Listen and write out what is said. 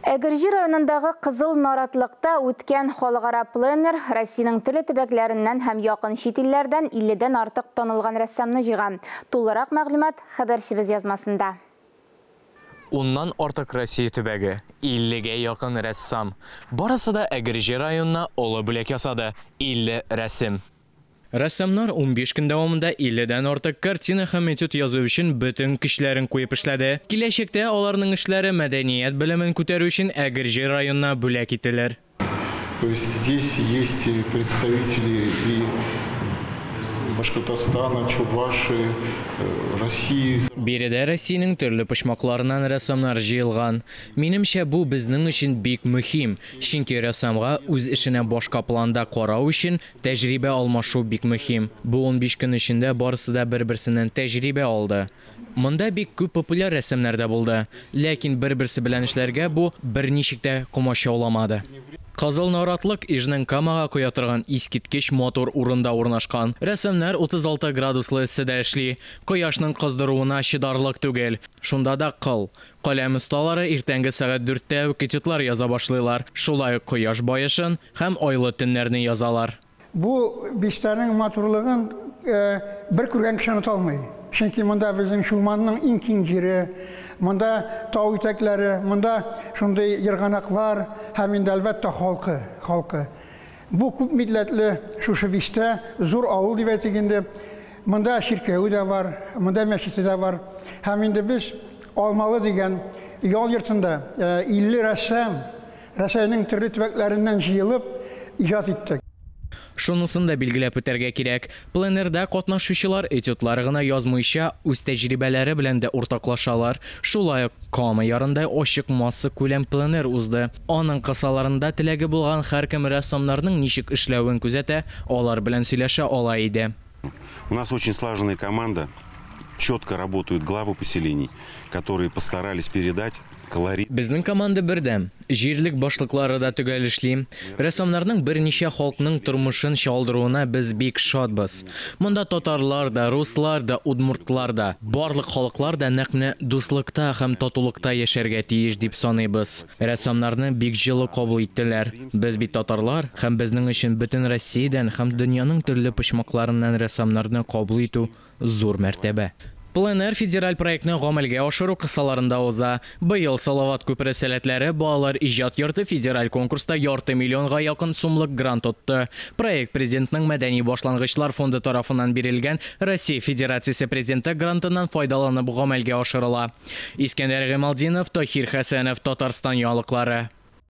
Әгерҗе районындагы Кызыл Наратлыкта үткән халыкара пленэр Россиянең төрле төбәкләреннән һәм якын чит илләрдән 50дән артык танылган рәссамны җыйган. Тулырак мәгълүмат хәбәрчебез язмасында. Уннан артык Россия төбәге, 50гә якын рәссам. Барысы да Әгерҗе районына олы бүләк ясады, 50 рәсем. Рәссамнар 15 көн дәвамында 50дән артык картина һәм этюд язу өчен бөтен көчләрен куеп эшләде. Киләчәктә аларның эшләре мәдәният белемен күтәрү өчен Әгерҗе районына бүләк ителер. То есть здесь есть представители и Башкортостана, Чувашии, России. Биредә Россиянең төрле почмакларыннан рәссамнар җыелган. Минемчә, бу безнең өчен бик мөһим, чөнки рәссамга үз эшенә башка планда карау өчен тәҗрибә алмашу бик мөһим. Бу 15 көн эчендә барысы да бер-берсеннән тәҗрибә алды. Монда бик күп популяр рәссамнар да булды. Ләкин бер-берсе белән эшләргә бу берничек тә комачауламады. Кызыл Наратлык Ижнең Камага коя торган искиткеч матур урында урнашкан. Рәссамнар 36 градуслы эсседә эшли. Кояшның кыздыруына чыдарлык түгел. Шунда да кыл. Каләм осталары иртәнге сәгать 4тә үк этюдлар яза башлыйлар. Шулай ук кояш баешын һәм айлы төннәрне язалар. Бу бистәнең матурлыгын бер күргән кеше оныта алмый. Чөнки монда безнең Чулманның иң киң җире, монда тау итәкләре, монда шундый ерганаклар һәм инде әлбәттә халкы, халкы. Бу күп милләтле шушы бистә, зур авыл дип әйтик инде. Монда чиркәве дә бар, монда мәчете дә бар. Һәм инде без Алмалы дигән ял йортында 50 рәссам Рәсәйнең төрле төбәкләреннән җыелып иҗат иттек. Шунысын да билгеләп үтәргә кирәк, пленэрда катнашучылар этюдлар гына язмыйча, үз тәҗрибәләре белән дә уртаклашалар. Шулай ук Кама ярында ачык массакүләм пленэр узды. Аның кысаларында теләге булган һәркем рәссамнарның ничек эшләвен күзәтә, алар белән сөйләшә ала иде. У нас очень слаженная команда, четко работают главы поселений, которые постарались передать колорит. Безнең команда бердәм. Җирлек башлыклары да төгәл эшли. Рәссамнарның берничә халыкның тормышын чагылдыруына без бик шатбыз. Монда татарлар да, руслар да, удмуртлар да. Барлык халыклар да нәкъ менә дуслыкта һәм татулыкта яшәргә тиеш дип саныйбыз. Рәссамнарны бик җылы кабул иттеләр. Без бит татарлар һәм безнең өчен бөтен Россиядән һәм дөньяның төрле почмакларыннан рәссамнарны кабул итү зур мәртәбә. Пленэр федераль проектны гамәлгә ашыру кысаларында уза. Быел Салават күпере сәләтләре балалар иҗат йорты федераль конкурста ярты миллионга якын сумлык грант отты. Проект президентның мәдәни башлангычлар фонды тарафыннан бирелгән Россия Федерациясе президенты грантыннан файдаланып гамәлгә ашырыла. Искәндәр Гыймалтдинов, Таһир Хәсәнов, Татарстан яңалыклары.